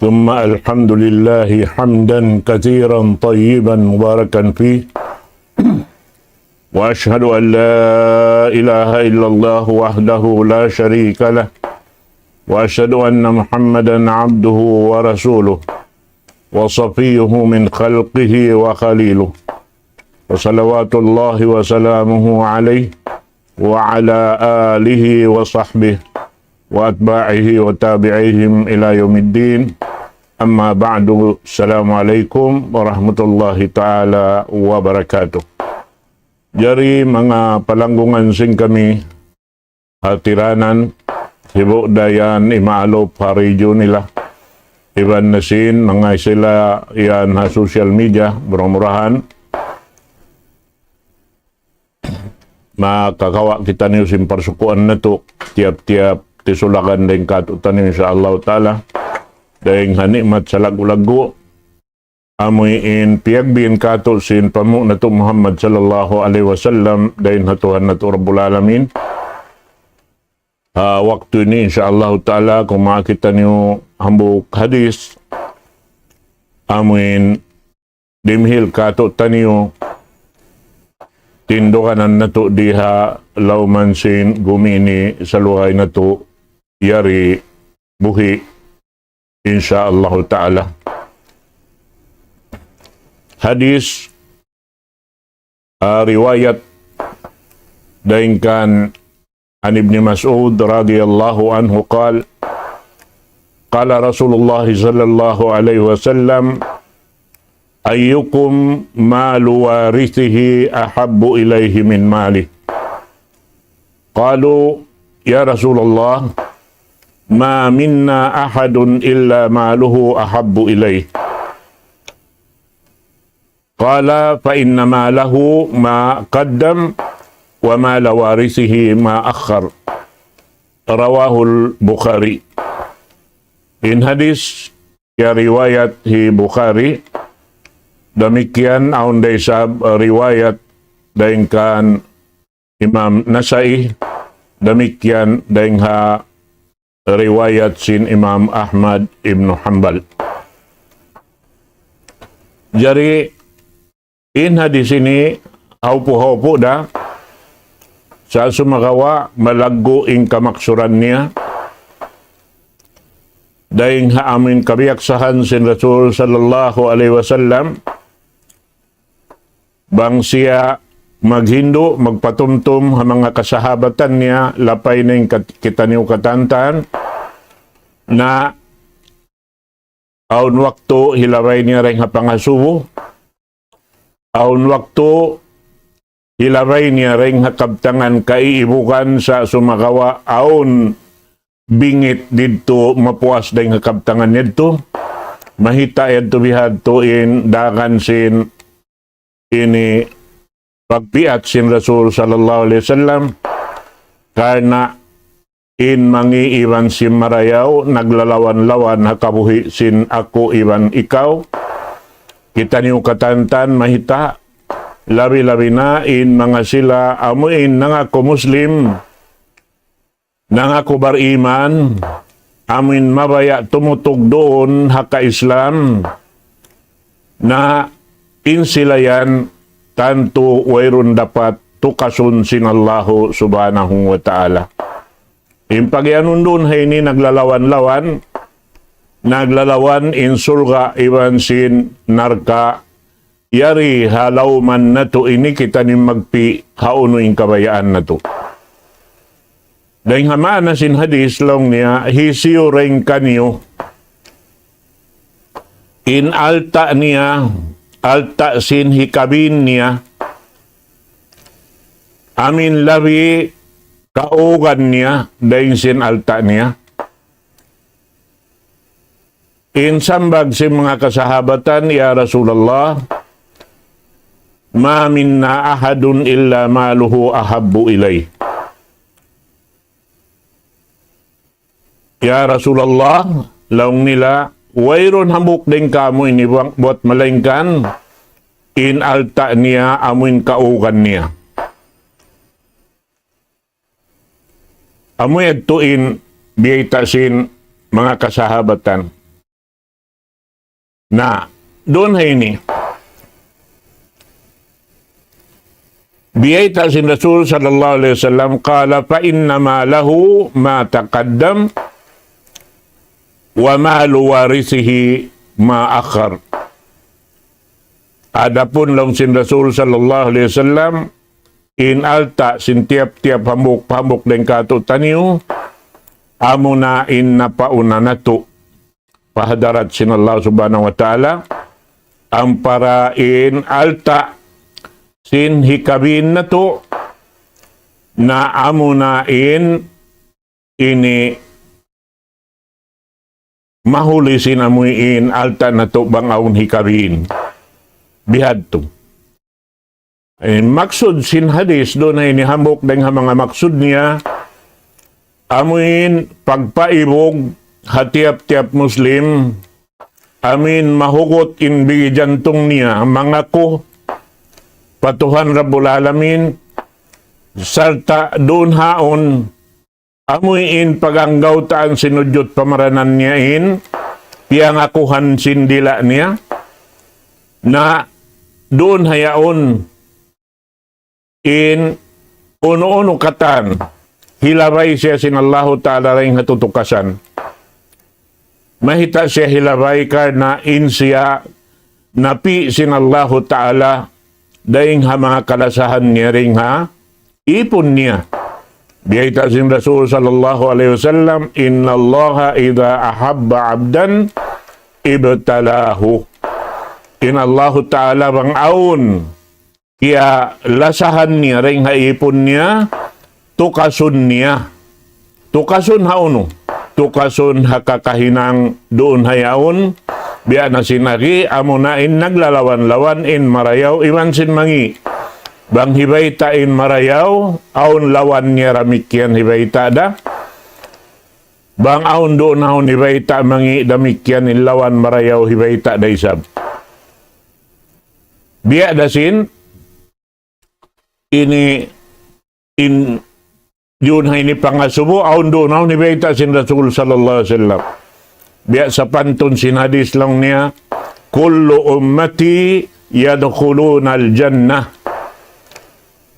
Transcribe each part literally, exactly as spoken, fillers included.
ثم الحمد لله حمدا كثيرا طيبا مباركا فيه. وأشهد أن لا إله إلا الله وحده لا شريك له. وأشهد أن محمدا عبده ورسوله. وصفيه من خلقه وخليله. وصلوات الله وسلامه عليه وعلى آله وصحبه وأتباعه وتابعيهم إلى يوم الدين. أما بعد، السلام عليكم ورحمة الله تعالى وبركاته. Jari manga palanggungan sin kami, hatiranan, sibu' da yan imaalup ha radyo nila. Iban na sin manga sila yan ha social media, mura-murahan makakawa' kitaniyu sin parsukuan natu', tiyap-tiyap tisulagan dayn kātu'niyu, insya Allah Ta'ala. Dayn ha ni'mat salaggu'-laggu', amuin piyagbin kātu' sin panghu' natu' Muhammad sallallahu alayhi wasallam, dayn ha Tuhan natu' Rabbul Alamin. Ha waktu ini, insya Allah Ta'ala, kumawa' kitaniyu hambuuk hadis, amuin dimihil kātu'niyu, tinduganan natu' di ha lawm sin gumi ini, saluhay natu' yari buhi', insya Allah Ta'ala. Hadis, ah, riwayat dayn kan عن ابن مسعود رضي الله عنه قال: قال رسول الله صلى الله عليه وسلم: أيكم مال وارثه أحب إليه من ماله؟ قالوا: يا رسول الله، ما منا أحد إلا ماله أحب إليه. قال: فإن ماله ما قدم ومال وارثه ما أخر. رواه البخاري. In hadis ya riwayat hi Bukhari, damikkiyan awn da isab riwayat dayn kan Imam Nasa'i, damikkiyan dayn ha riwayat sin Imam Ahmad ibn Hanbal. Jari, in hadis ini, haupu-haupu da, sa' sumagawa' malaggu' in kamaksuran niya, dayn ha amuin kabiyaksahan sin Rasul sallallahu alayhi wasallam, bang siya maghindu', magpatumtum ha manga kasahabatan niya, lapay na in kat-, kitaniyu katantan, na awn waktu hilabay niya dayn ha pangasubu, awn waktu hilabay niya dayn ha kabtangan kaiibugan, sa' sumagawa' awn bingit didtu mapuas dayn ha kabtangan yadtu. Mahita' yadtu bihadtu in dagan sin ini pagbiat sin Rasul sallallahu alayhi wasallam, karna' in mangi' iban sin marayaw naglalawan-lawan ha kabuhi' sin aku iban ikaw. Kitaniyu katantan mahita', labi-labi na in manga sila amuin nangaku Muslim, nangaku bariman, amuin mabaya' tumutug duun ha ka-Islam, na in sila yan tantu wayruun dapat tukasun sin Allahu Subhanahu wa Ta'ala. In pagiyanun duun ha ini naglalawan-lawan, naglalawan in surga' iban sin narka', yari ha lawm natu' ini kitaniyu magpi' hawnu in kabayaan natu'. Dayn ha maana sin hadis laung niya, hisiyu dayn kaniyu in alta' niya, alta' sin hikabin niya, amuin labi kaugan niya, dayn sin alta' niya. In sambag sin manga kasahabatan, "Ya Rasulullah, ma minna ahadun illa maluhu ahabbu ilayh." "Ya Rasulullah," laung nila, "wayruun hambuuk dayn kamu ini buat, buat malaingkan in alta' niya amuin kaugan niya." Amu yadtu in biyayta' sin manga kasahabatan. Na, duun ha ini. Biyayta' sin Rasul sallallahu alayhi wasallam, قال: فإنما له ما تقدم ومال وارثه ما أخر. Adapun laung sin Rasul sallallahu alayhi wasallam, in alta' sin tiyap-tiyap hambuuk-hambuuk dayn kātu'niyu, amuna in napauna natu' pa hadarat sin Allah Subhanahu wa Ta'ala, ampa ra in alta' sin hikabin natu', na amuna in ini mahuli sin amuin alta' natu' bang awn hikabin. Bihadtu. Eh, maksud sin hadis duun ha ini, hambuuk dayn ha manga maksud niya, amuin pagpaibug ha tiyap-tiyap Muslim, amuin mahugut in bigi jantung niya, mangaku pa Tuhan Rabbul Alamin, sarta' duun ha yaun amuin pag-anggawtaan sin wujud pamaranan niya in piyangakuhan sin dila' niya, na duun ha yaun in unu-unu katan hilabay siya sin Allahu Ta'ala dayn ha tutukasan. Mayta' siya hilabay? Karna' in siya napi' sin Allahu Ta'ala dayn ha manga kalasahan niya dayn ha ipun niya. Biyayta' sin Rasul sallallahu alayhi wasallam, إن الله إذا أحب عبدا ابتلاه. In Allahu Ta'ala bang awn kiyalasahan niya dayn ha ipun niya, tukasun niya. Tukasun ha unu? Tukasun ha kakahinang duun ha yaun, biya' na sin agi, amuna in naglalawan-lawan in marayaw iban sin mangi'. Bang hibayta' in marayaw, awn lawan niya damikkiyan hibayta' da. Bang awn duun ha yaun hibayta' mangi', damikkiyan in lawan marayaw hibayta' da isab. Biya' da sin ini in duun ha ini pangasubu, awn duun ha yaun hibayta' sin Rasul sallallahu alayhi wasallam. Biya' sapantun sin hadis laung niya, كل أمتي يدخلون الجنة.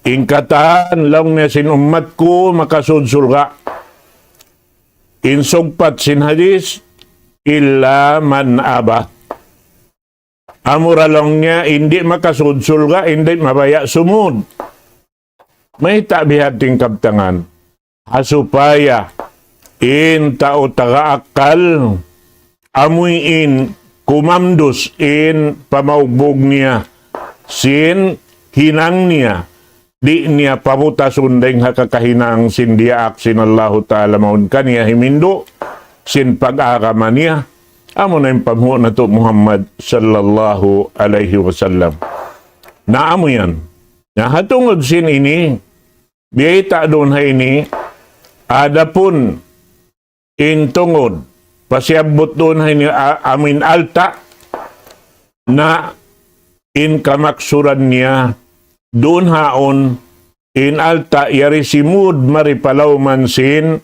In katan laung niya sin ummat ku makasud surga'. In sugpat sin hadis, إلا من أبى. Amura laung niya in di' makasud surga', in di' mabaya' sumud. Mayta' bihadtu in kabtangan? Ha supaya in tau taga akkal amuin kumamdus in pamaugbug niya sin hinang niya, di' niya pabutasun dayn ha kakahinang sin diyaak sin Allahu Ta'ala mawn kaniya himindu' sin pag-agama niya, amuna in panghu' natu' Muhammad sallallahu alayhi wasallam. Na amu yan. Na ha tungud sin ini, biyayta' duun ha ini, adapun in tungud, pasiyabbut duun ha ini, a-, amuin alta', na in kamaksuran niya, duun ha yaun, in alta' yari simud mari pa lawman sin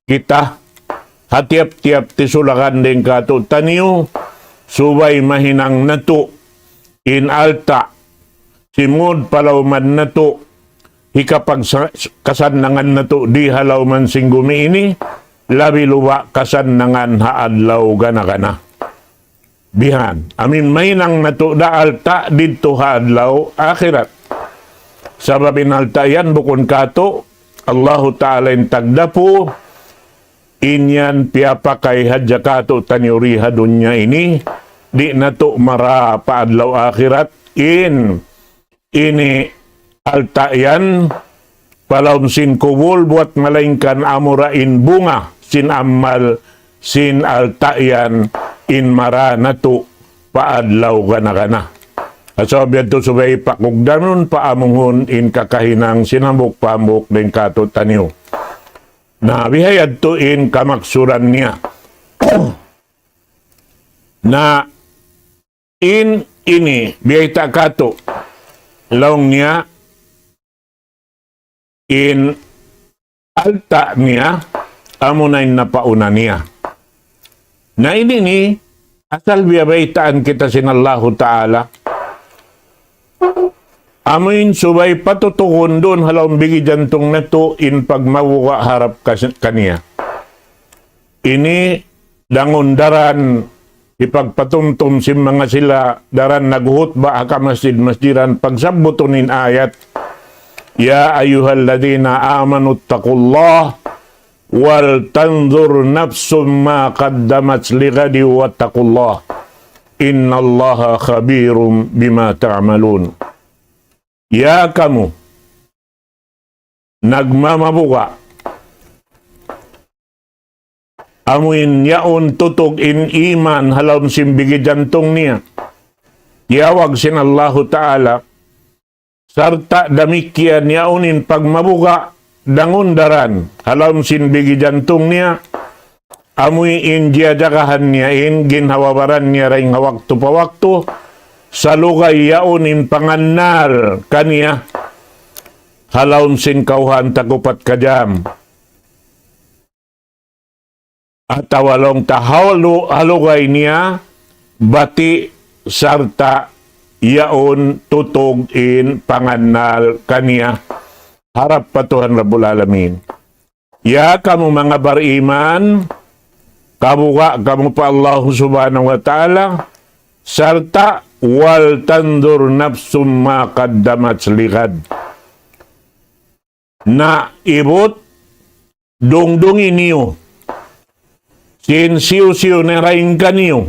kita, ha tiyap-tiyap tisulakan dayn kātu'niyu, subay mahinang natu', in alta', simud pa lawman natu', hikapagsa-, kasannangan natu' di ha lawman sin gumi ini, labi luba' kasannangan ha adlaw gana-gana. Bihan. Amin mahinang natu' da alta' didtu ha adlaw akhirat. Sabab in alta' yan bukun kātu', Allahu Ta'ala in tagdapu, in yan piyapakay hadja kātu'niyu di ha dunya ini, di' natu' mara pa adlaw akhirat, in ini alta' yan, pa lawm sin kubul, buwat malaingkan amura in bunga sin amal sin alta' yan in mara natu' pa adlaw gana-gana. Sabab yadtu subay pakugdanun, paamuhun in kakahinang sin hambuuk-hambuuk dayn kātu'niyu. Na bihayadtu in kamaksuran niya. Na in ini, biyayta' kātu', laung niya, in alta' niya, amuna in napauna niya. Na in ini, Asal biya' baytaan kita sin Allahu Ta'ala. Amuin subay patutugun duun ha lawm bigi jantung natu' in pagmabuga' harap kas-, kaniya. Ini dangun daran hipagpatumtum sin manga sila daran naghutba ha kamasjid-masjidan pagsabbutun in ayat, يا أيها الذين آمنوا اتقوا الله ولتنظر نفس ما قدمت لغد واتقوا الله إن الله خبير بما تعملون. Ya kamu nagmamabuga', amuin yaun tutug in iman ha lawm sin bigi jantung niya. Tiyawag sin Allahu Ta'ala, sarta' damikkiyan yaun in pagmabuga' dangun daran ha lawm sin bigi jantung niya, amuin jiyajagahan niya in ginhawa-baran niya dayn ha waktu pa waktu, salugay yaun in pangannal kaniya ha lawm sin kawhaan tag-upat ka jam. Atawa laung ta halu-, halugay niya, bati' sarta' yaun tutug in pangannal kaniya harap pa Tuhan Rabbul Alamin. Ya kamu manga bariman, kabuga' kamu pa Allah Subhanahu wa Ta'ala, sarta' ولتنظر نفس ما قدمت لغد. Na ibut dungdungi niyu sin hisiyu-siyu na dayn kaniyu.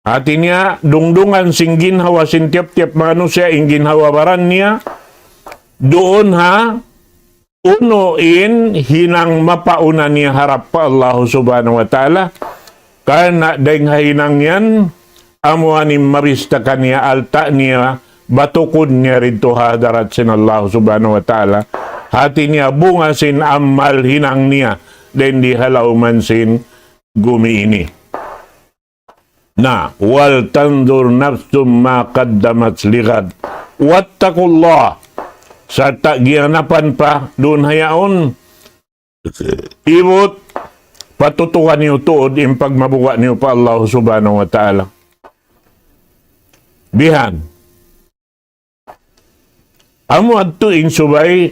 Hati niya, dungdungan sin ginhawa sin tiyap-tiyap manusiya' in ginhawa-baran niya, duun ha unu in hinang mapauna niya harap pa Allah Subhanahu wa Ta'ala, karna' dayn ha hinang yan, amu in mabista kaniya alta' niya, batukun niya didtu ha hadarat sin Allah Subhanahu wa Ta'ala. Hati niya bunga sin amal hinang niya, dayn di ha lawm sin gumi ini. Na, ولتنظر نفس ما قدمت لغد واتقوا الله. Sarta' giyanapan pa, duun ha yaun, ibut, patutugan niyu tuud in pagmabuga' niyu pa Allah Subhanahu wa Ta'ala. Bihan. Amu adtu in subay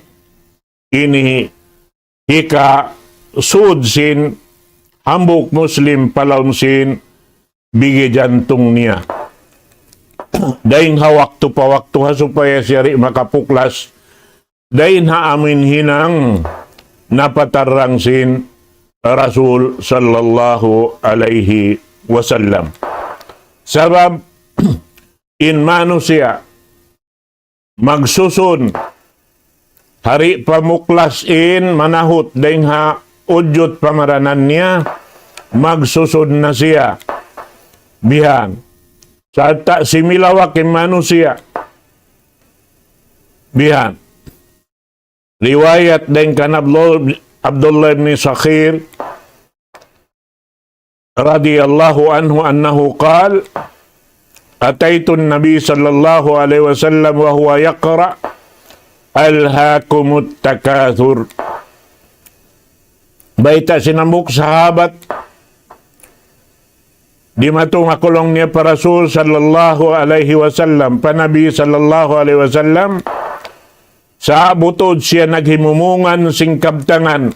ini hikasud sin hambuuk Muslim pa lawm sin bigi jantung niya. Dayn ha waktu pa waktu ha supaya siya di' makapuklas dayn ha amuin hinang napatarrang sin Rasul sallallahu alayhi wasallam. Sabab in manusiya' magsusun, di' pa muklas in manahut dayn ha ujud pamaranan niya, magsusun na siya. Bihan. Sarta' similawak in manusiya'. Bihan. Riwayat dayn kan Abdul-, Abdullah ibn Sakhir, رضي الله عنه أنه قال: أتيت النبي صلى الله عليه وسلم وهو يقرأ: ألهاكم التكاثر. Bayta' sin hambuuk sahabat, dimatung aku laung niya pa Rasul sallallahu alayhi wasallam, pa Nabi sallallahu alayhi wasallam, sa' butud siya naghimumungan sin kabtangan,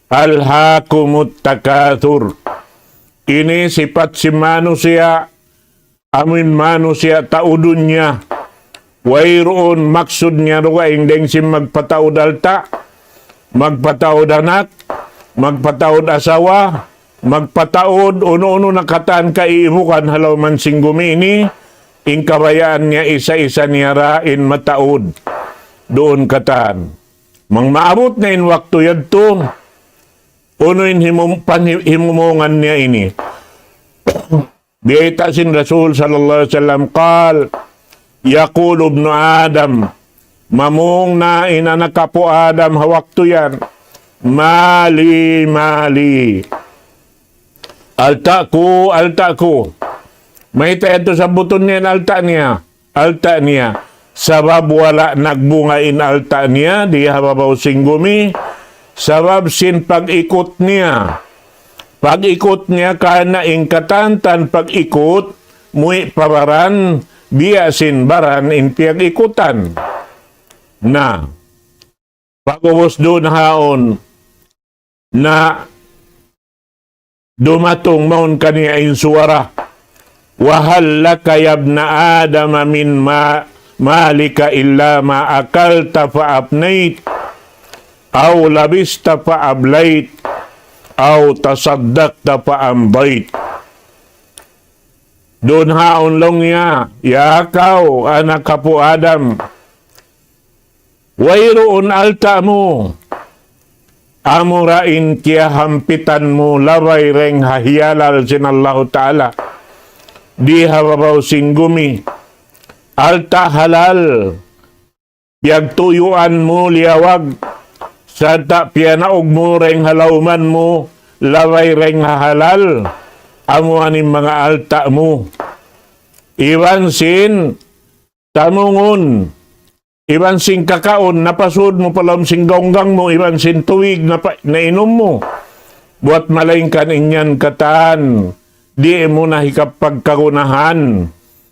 ألهاكم التكاثر. Ini sipat sin manusiya', amuin manusiya' taudun niya. Wayruun maksud niya dugaing dayn sin magpataud alta', magpataud anak, magpataud asawa, magpataud unu-unu na katan kaibugan ha lawm sin gumi ini, in kabayaan niya isa-isa niya ra in mataud. Duun katan. Bang maabut na in waktu yadtu, unu in himum-, panhi-, himumungan niya ini. Biyayta' sin Rasul sallallahu alayhi wasallam, قال: يقول ابن آدم, mamung na in anak apu' Adam ha waktu yan, مالي مالي. Alta' ku, alta' ku. Mayta' yadtu sabbutun niya in alta' niya? Alta' niya. Sabab wala' nagbunga in alta' niya, di ha babaw sin gumi. Sabab sin pag-ikut niya. Pag-ikut niya karna' in katantan pag-ikut, muwi' pa baran, biya' sin baran in piyag-ikutan. Na, pag'ubus duun haun, na dumatung mawn kaniya in suwara, وهل لك يا ابن آدم من ما-، مالك إلا ما أكلت فأفنيت، أو لبست فأبليت، أو تصدقت فأمضيت. Duun haun laung niya, "Ya kaw, anak apu' Adam, wayruun alta' mu, amura in kiyahampitan mu labay dayn ha hiyalal sin Allahu Ta'ala, di ha babaw sin gumi, alta' halal, piyagtuyuan mu liyawag, sarta' piyanaug mu dayn ha lawman mu, labay dayn ha halal, amu ini in manga alta' mu. Iban sin tamungun, iban sin kakaun, napasud mu pa lawm sin gaunggang mu, iban sin tubig napa-, nainum mu. Buwat malaingkan in yan katan, di' mu na hikapagkagunahan,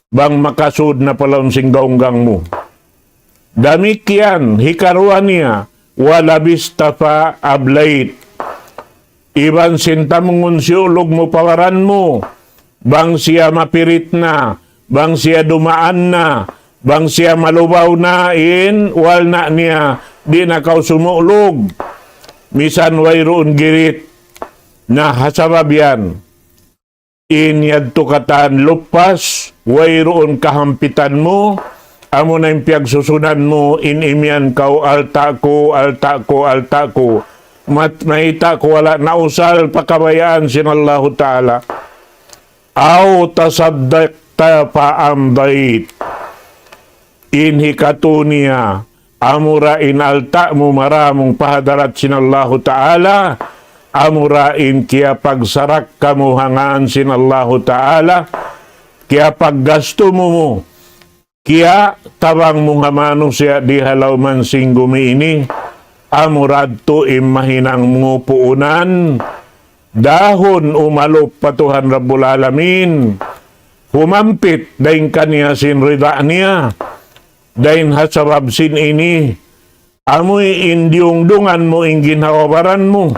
bang makasud na pa lawm sin gaunggang mu." Damikkiyan, hikaruwa niya, ولبست فأبليت. Iban sin tamungun siyulug mu pa baran mu, bang siya mapirit na, bang siya dumaan na, bang siya malubaw na in walna' niya, di' na kaw sumulug. Misan wayruun girit. Na, ha sabab yan, in yadtu katan lupas, wayruun kahampitan mu, amuna in piyagsusunan mu, in imiyan kaw, "Alta' ku, alta' ku, alta' ku." Mat-, mayta' ku wala' nausal pa kabayaan sin Allahu Ta'ala. أو تصدقت فأمضيت. In hikatu niya, amura in alta' mu maramung pa hadarat sin Allahu Ta'ala, amura in kiyapagsarakka mu ha ngān sin Allahu Ta'ala, kiyapaggastu mu, mu, kiyatabang mu ha manusiya' di ha lawman sin gumi ini, amura yadtu in mahinang mu puunan, dahun umalup pa Tuhan Rabbul Alamin, humampit dayn kaniya sin rida niya, dayn ha sabab sin ini, amuin diyungdungan mu in ginhawa-baran mu,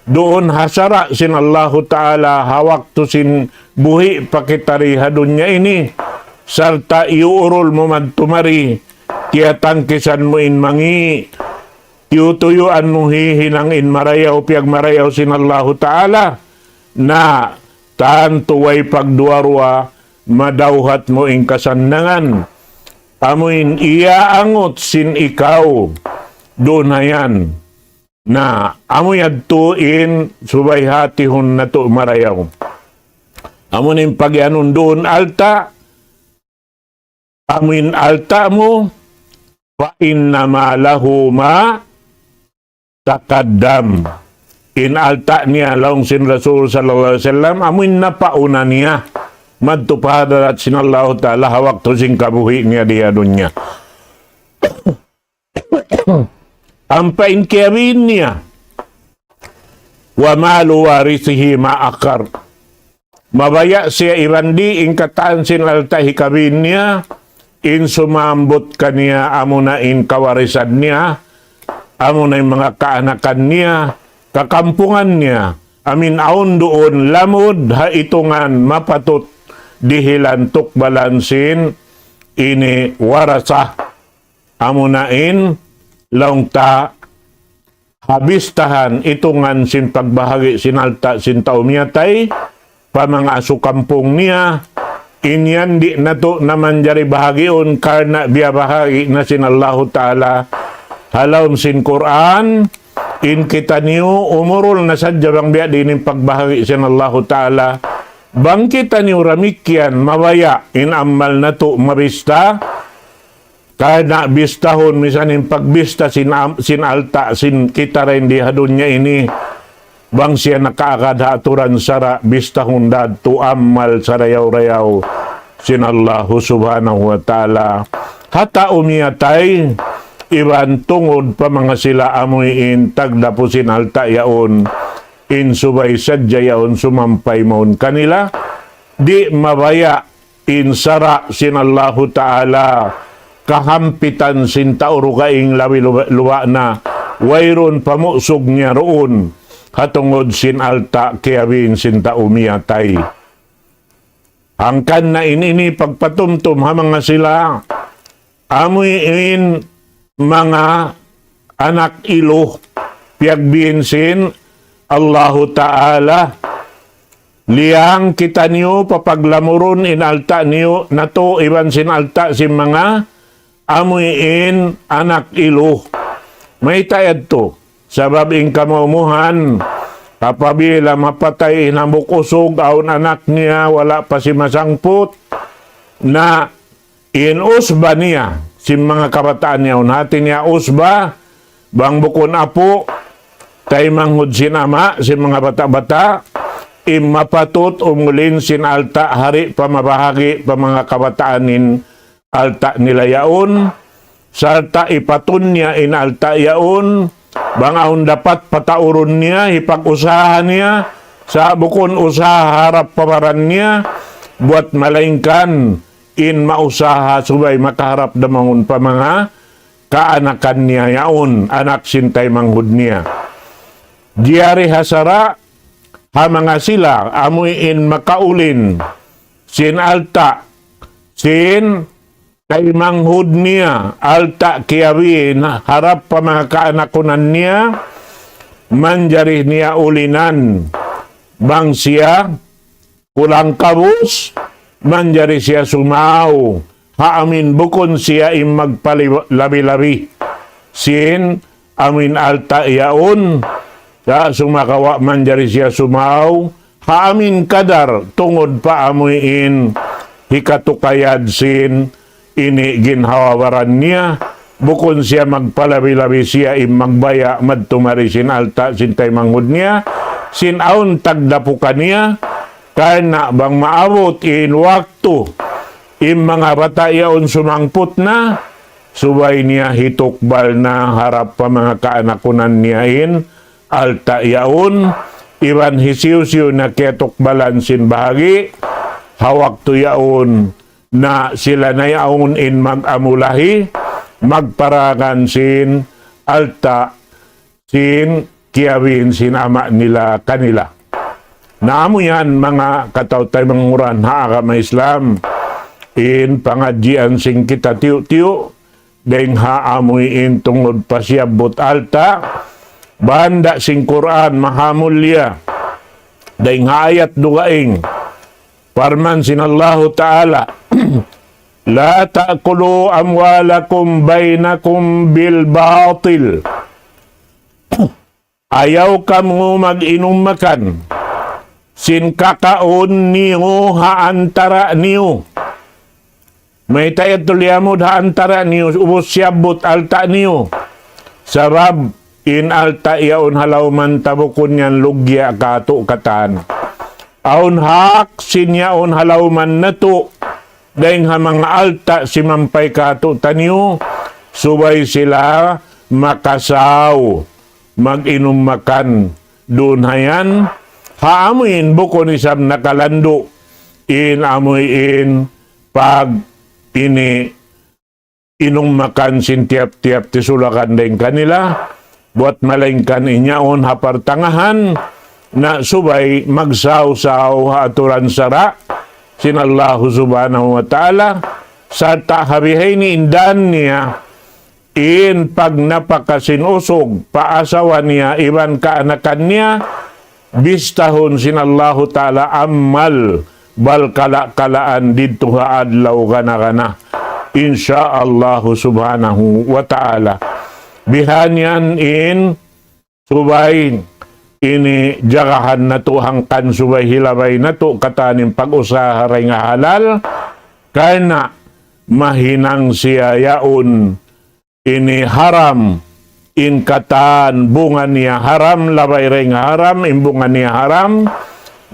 duun ha sara' sin Allahu Ta'ala ha waktu sin buhi' pa kita di ha dunya ini, sarta' iyuurul mu madtu mari, tiyatangkisan mu in mangi', tiyutuyuan mu hihinang in marayaw, piyagmarayaw sin Allahu Ta'ala, na tantu way pagduwa-ruwa, madawhat mu in kasannangan. Amuin iyaangut sin ikaw, duun na yan. Na, amu yadtu in subay hatihun natu' marayaw. Amu in pagiyanun duun alta', amuin alta' mu, فإنما له ما تقدم. In alta' niya, laung sin Rasul sallallahu alayhi wasallam, amuin napauna niya madtu pa hadarat sin Allahu Ta'ala ha waktu sin kabuhi' niya di ha dunya. Ampa in kiyabin niya, ومال وارثه ما أخر. Mabaya' siya iban di' in katan sin alta' hikabin niya, in sumambut kaniya amuna in kawarisan niya, amuna in manga kaanakan niya, kakampungan niya, amuin awn duun lamud ha itungan mapatut dihilan tukbalan sin ini warasah. Amuna in laung ta ha bistahan itungan sin pagbahagi' sin alta' sin tau miyatay, pa manga asu kampung niya, in yan di' natu' na manjari bahagiun karna' biyabahagi' na sin Allahu Ta'ala ha lawm sin Qur'an, in kitaniyu umurul na sadja bang biya' diin in pagbahagi' sin Allahu Ta'ala, bang kitaniyu damikkiyan mabaya' in amal natu' mabista, karna' bistahun, misan in pagbista sin am-, sin alta', sin kita dayn di ha dunya ini, bang siya nakaagad ha aturan sara', bistahun da yadtu amal sarayaw-rayaw sin Allahu Subhanahu wa Ta'ala. Ha tau miyatay, iban tungud pa manga sila amuin tagdapu sin alta' yaun. in subay sadja yaun sumampay mawn kanila, di' mabaya' in sara' sin Allahu Ta'ala kahampitan sin tau dugaing labi luba', luba' na wayruun pamusug niya duun ha tungud sin alta' kiyabiin sin tau miyatay. Hangkan na in ini pagpatumtum ha manga sila, amuin manga anak ilu, piyagbiin sin Allahu Ta'ala, liyang kitaniyu papaglamurun in alta' niyu natu' iban sin alta' sin manga amuin anak ilu. Mayta' yadtu? Sabab in kamumuhan, apabila mapatay in hambuuk usug awn anak niya, wala' pa siya masangput, na in usba niya, sin manga kabataan niya, awn hati niya usba, bang bukun apu', taymanghud sin ama', sin manga bata'-bata', in mapatut umulin sin alta' hari pa mabahagi' pa manga kabataan in alta' nila yaun, sarta' ipatun niya in alta' yaun, bang awn dapat pataurun niya, hipag-usaha niya, sa' bukun usaha harap pa baran niya, buat malaingkan in mausaha subay makaharap damangun pa manga kaanakan niya yaun, anak sin taymanghud niya. Diyari ha sara', ha manga sila, amuin makaulin, sin alta', sin taymanghud niya, alta' kiyabiin harap pa manga kaanakunan niya, manjari niya ulinan, bang siya kulang kabus, manjari siya sumaw, ha amin bukun siya in magpalabi-labi sin amin alta' yaun, sa' sumagawa' manjari siya sumaw, ha amin kadar tungud pa amuin hikatukayad sin ini ginhawa-baran niya, bukun siya magpalabi-labi siya in magbaya' madtu mari sin alta' sin taymanghud niya, sin awn tagdapu kaniya, karna' bang maabut in waktu, in manga bata' yaun sumangput na, subay niya hitukbal na harap pa manga kaanakunan niya in alta' yaun, iban hisiyu-siyu na kiyatukbalan sin bahagi', ha waktu yaun na sila na yaun in mag-amulahi, magparagan sin alta' sin kiyabiin sin ama' nila kanila. Na amu yan manga kataw-taymanghuran ha agama Islam, in pangadjian sin kita tiyu'-tiyu', dayng ha amuin tungud pa siyabbut alta', banda' sin Qur'an mahamulliya, dayng ha ayat dugaing, parman sin Allahu Ta'ala, لا تأكلوا أموالكم بينكم بالباطل. Ayaw kamu mag-inum makan sin kakaun niyu ha antara' niyu. Mayta' yadtu liyamud ha antara' niyu, ubus siyabbut alta' niyu. Sabab in alta' yaun ha lawman ta bukun yan lugya' kātu' katān. Awn hak sin yaun ha lawman natu', dayng ha manga alta' simampay kātu'niyu, subay sila makasaw, mag-inum makan duun ha yan, ha amuin bukun isab nakalandu' in amuin pag ini inum makan sin tiyap-tiyap tisulakan dayng kanila, buat malaingkan in yaun ha partangahan, na subay magsaw-saw ha aturan sara' sin Allahu Subhanahu wa Ta'ala, sarta' ha bihaini in dan niya, in pagnapaka sin usug pa asawa niya iban kaanakan niya, bistahun sin Allahu Ta'ala amal balkala'-kalaan didtu ha adlaw gana-gana. Insya Allahu Subhanahu wa Ta'ala. Bihan yan in subay ini jagahan natu' hangkan subay hilabay natu' katān in pag-usaha dayn ha halal, karna' mahinang siya yaun ini haram, in katān bunga niya haram, labay dayn ha haram, in bunga niya haram,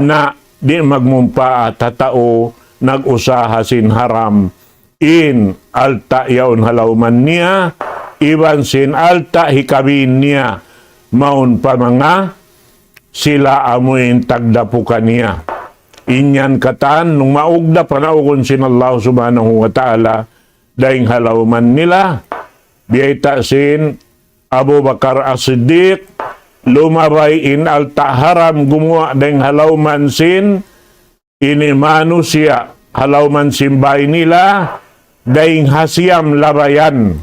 na di' magmumpaat ha tau nag-usaha sin haram. In alta' yaun ha lawman niya, iban sin alta' hikabin niya, mawn pa manga sila amuin tagdapu kaniya. In yan katan numaug da panaugun sin Allah Subhanahu wa Ta'ala dayn ha lawman nila. Biyayta' sin Abu Bakar As-Siddiq, lumabay in alta' haram gumuwa' dayn ha lawman sin ini manusiya' ha lawman sin bāy nila dayn ha siyam labayan.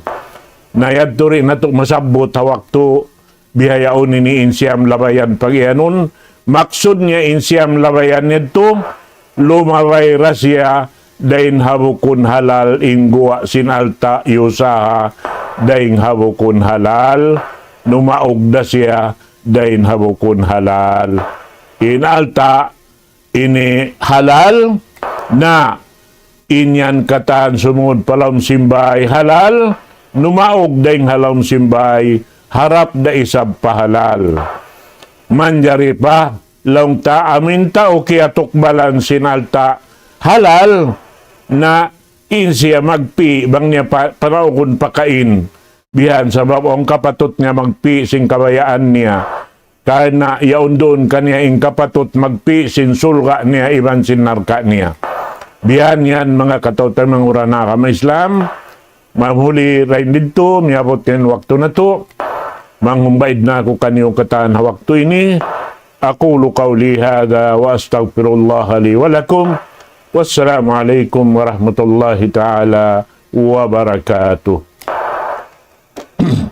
Na yadtu di' natu' masabbut ha waktu bihaun ini in siyam labayan pagiyanun. Maksud niya in siyam labayan yadtu, lumabay da siya dayn ha bukun halal in guwa' sin alta' iyusaha dayn ha bukun halal, numaug da siya dayn ha bukun halal. In alta' ini halal, na in yan katan sumud pa lawm sin bāy halal, numaug dayn ha lawm sin bāy harap da isab pa halal. Manjari pa laung ta amin tau kiyatukbalan sin alta' halal, na in siya magpi' bang niya pa, panaugun pakain. Bihan sabab awn kapatut niya magpi' sin kabayaan niya. Karna' yaun duun kaniya in kapatut magpi' sin surga' niya iban sin narka' niya. Bihan yan manga kataw-taymanghuran agama Islam. Mahuli dayn didtu, miyabut in waktu natu'. Manghumbaid na aku kaniyu katan ha waktu ini. أقول قولي هذا وأستغفر الله لي ولكم. والسلام عليكم ورحمة الله تعالى وبركاته.